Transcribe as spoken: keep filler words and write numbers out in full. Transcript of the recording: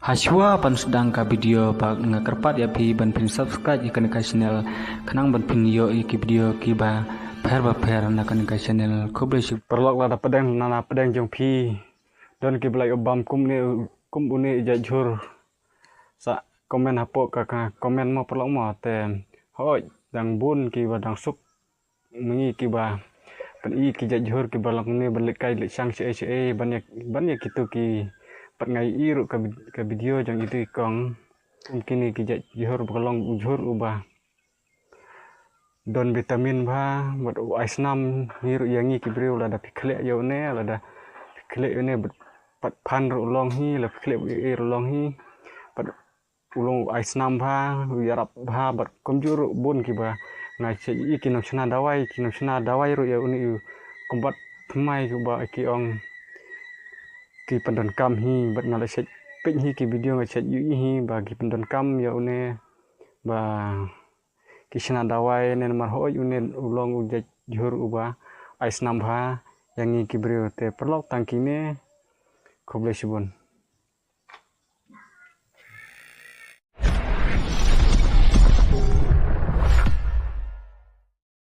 Hashwa ban sdang ka video, ba nga kyrpad ïa phi ban phin subscribe ïa kane ka channel, khnang ban phin ïoh ïa ki video kiba pher ba pher na kane ka channel. Khublei shibun. Paralok, lada pdeng, na na pdeng jong phi don kiba la ïoh bam kum une, kum une i jait jhur, sa comment hapoh ka, ka comment mo paralok mo. Te hooid, dang bun kiba dang suk ma ngi kiba pyni ki jait jhur kiba long ne ban leit kai leit shang shaei shaei, ban ïa, ban ïa kito ki, pat nga ïohi ruh ka vid-, ka video jong ito i kong. Kum kine ki jait jhur ba ka long u jhur uba don vitamin bha, bad u ai snam hi ruh ïa ngi ki briew. Lada phi khleh ïa une, lada phi khleh ïa une bad pat phan ruh long hi, lada phi khleh bad ei ei ruh long hi. Bad u long u ai snam bha, u ïarap bha, bad kumjuh ruh bun kiba nga shait ïohi ki nongshna dawai, ki nongshna dawai ruh ïa une u kumbat thymmai, kiba ki ong ki pyndonkam hi, bad nga la shait peit hi ki video, nga shait ïohi hi ba ki pyndonkam ïa une ba ki shna dawai ne, namar hooid une u long u jait jhur uba ai snam bha ïa ngi ki briew. Te paralok, tang kine, khublei shibun.